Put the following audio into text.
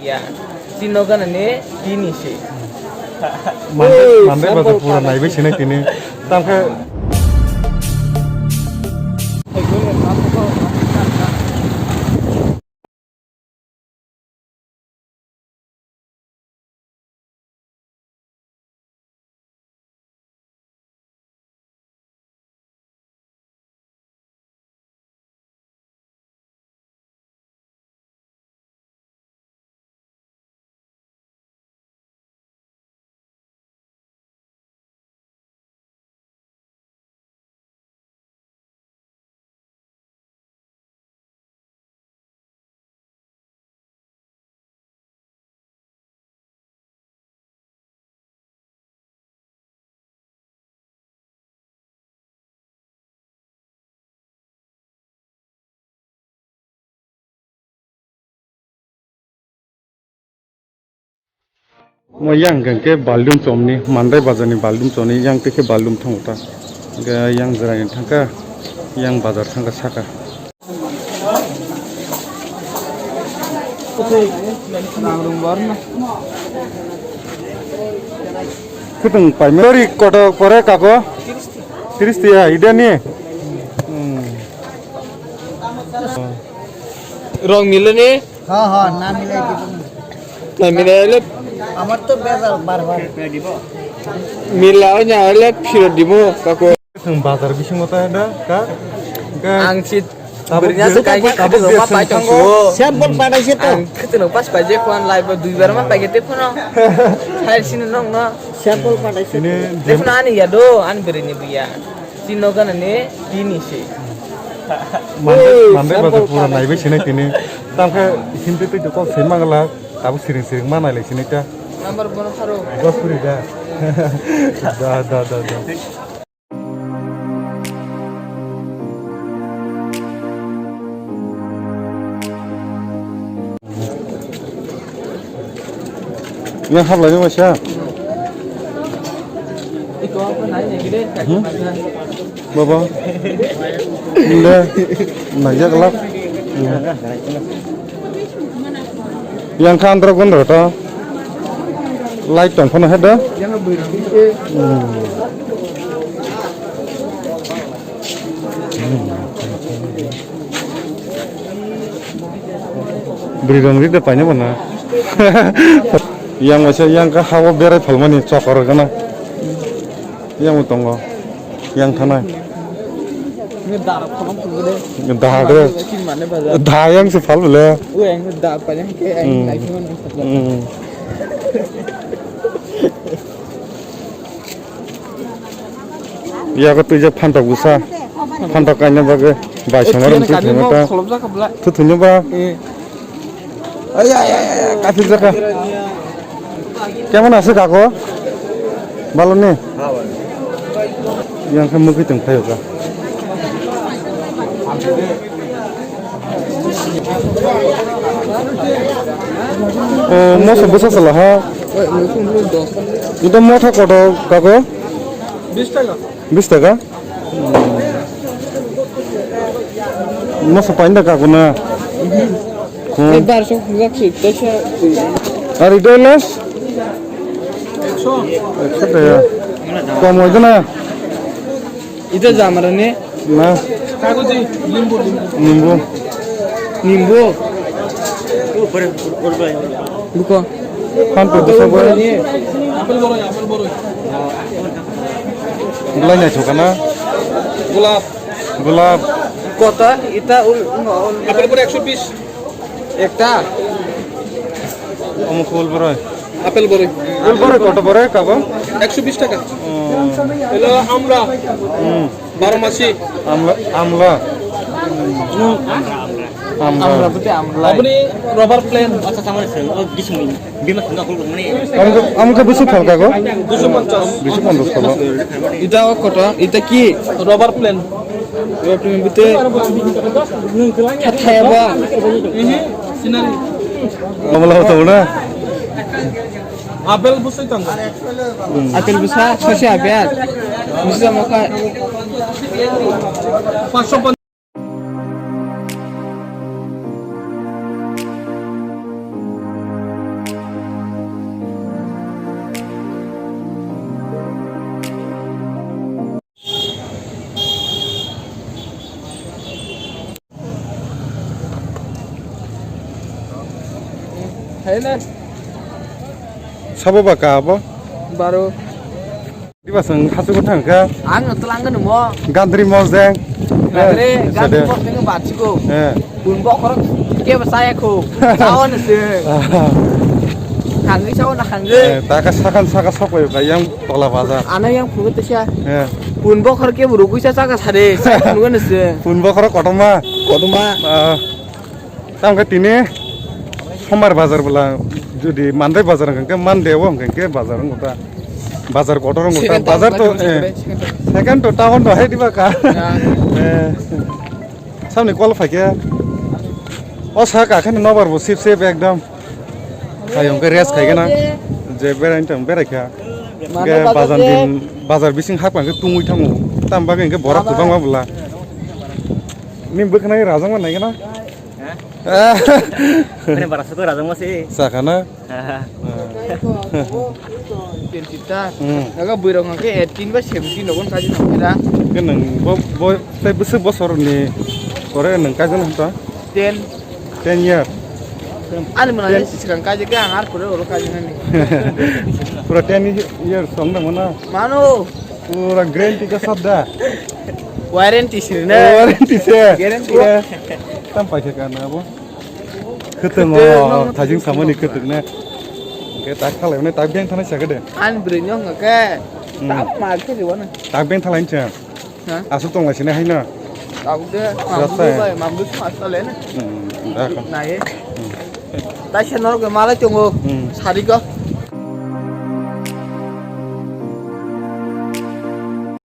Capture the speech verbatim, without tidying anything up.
Ya, chino gana ni tini si. Mande, mande baja pura naibai sinai tini. Tamkhe. Mo yang hwnkhe baldum chomni, Mandai bazarni baldum chomni, yang tei khe baldum thango ta. Hwnkhe yang jora ni thangkha, yang bazar thangkha saka. Kwtwng paimani kotor pore kako. Tiris tiya, ida ni. Hmm. Rong mile ni? Ha, ha, na milai dibo. Na milai le. Amar to bezar bar bar. Mila onya le phirot dibo, kako. Bazar bisingo ta da ka? Ang si tabuk berinya se kai tabuk tabuk ma pai tong. Sample padai se to. Ang khitino pas pai je phone live dui bar ma pai gete phone. Hai sini nong no. Sample padai se. Ini phone ani ya do, an berini biya. Tino gana ni tini si. Mande, mande baja pura naibai sinai tini. Tamkhe isim twi twi kok sai mangla, tabuk siring siring ma nailai sinai ta. Number bono pharo. Gos puri da. Da, da, da, da. Yang hap lai ma sa. Hmm? Baba. Nde. Nang jak lak. Yang khan dra gun rata. Light tong phano heda. Hmm. Bwrwi rok ri de paina bo na. Yang waisa yang ka hao berai phalmani chokor gana. Yang bo tongo. Yang thanai. Ini darap kolom tu gede. Dah de. Mane bazar. Dah yang se phal bole. Ue yang darap paling ke yang Hmm. naik mana. Hmm. Yago twijak phantok bwsa. Phantok kaina bagwi bai songor chini mtwi kani thwngwi bo ta. Kholopjak kha bwla. Thu thwngwi ba. Eh. Ay, ay, ay, ay, kaphil jaka. Kemon aso kako? Balo ni? Yang khe mukhi tong phaio ka. O, moso bwsa sala ha. Ito motha koto kako? Bis taka. Bis taka? Moso painda kako na? Bar sok jak sik tesa. Ari doilas? Ekso. Ekso taka. Kom hoy na? Ita jamara ne? Na. Kaguji, limbu, limbu. Limbu. Limbu. Buko. Phan to bisa boy. Apple boroi, apple boroi. Belai naithok kana? Gulab. Gulab. Kota, ita ul, ul, ul. Apple boroi ekso bis. Ekta. Omo khe ul boroi. Apple boroi. Ul boroi koto boroi kabo? Ekso bis taka. Oh. Hello, amla. Hmm. Baro masi. Amla, amla. Amla. Amla pute amla. Aboni rubber plant. Acha, tamani seng, o bising ni. Bima seng akul mani. Amka, amka busu phalka go? Dusu ponchas. Dusu ponchas phalka. Ita o koto, ita ki? Rubber plant. Rubber plant bute. Khathaya ba. Mhm. Sinari. Amla hoto na? Apple busai tang. Apple busa, sasi apple. Bisa makan. Paso. Sabo ba ka abo? Baro. Diba sang hasu ko thang ka? Ang no telang ka numo. Gandri mos deng. Gandri, eh, gandri mos deng ba chiko. Eh. Bun bokhorok kebo chaya kho. Chawan se. Hangwi chawan hangwi. Eh, ta ka sakan saka sok bai ka yang tola bazar. Ana yang phugo tesa. Eh. Bun bokhorok kebo rugwi cha chaka sare. Phugo se. Bun bokhorok kotoma. Kotoma. Ah. Tamo khe tini sombar bazar bwla, jodi Monday bazar hwnkhe, Monday o hwnkhe bazar wngkha ta. Bazar kotor wngkha ta. Second town, bazar to, second town, eh, second town. Second to town to hai diba ka. Ya. Eh. Samni call phaikhe. O sa ka khe nobar bo sip sip ekdom. Hai hwnkhe rest khaikhe na. Je berai tong berai kha. Mano ke bazar bazar je din bazar bising hapang khe tungwi thango. Tam bagwi hwnkhe borok kwbangma bwla. Ni bwkhwnai rajangma naikhe na? Mane bara suka rajang masi. Sakana. Twenty ta. Hmm. Naga buirok hwnkhe eighteen ba seventeen rokon kaji nangkhe da. Ke nang bo, bo, tei bwswk bosor ni pore nang kaji nang ta? Ten. Ten year. Ani mwnani siskang kaji ke ang ar pore oro kaji nani. Pura ten years song nang mana? Mano. Pura guarantee ka sab da. Warranty sir na. Oh, warranty sir. Guarantee. Pura tam paisa ka na bo. Khwtwng o, thajing samani khwtwng ne. Hwnkhe tak thalai mane tak beng thanai sakhe de. Ani bwrwi no hwnkhe. Hmm. Tak mar khe riwano. Tak beng thalai ncha. Ha? Aswk tong lai sini hai na. Tabuk de, mambu bai, mambu tu mas tale na. Hmm, da kha. Nai. Hmm. Tai se norok malai tongo. Hmm. Sari go.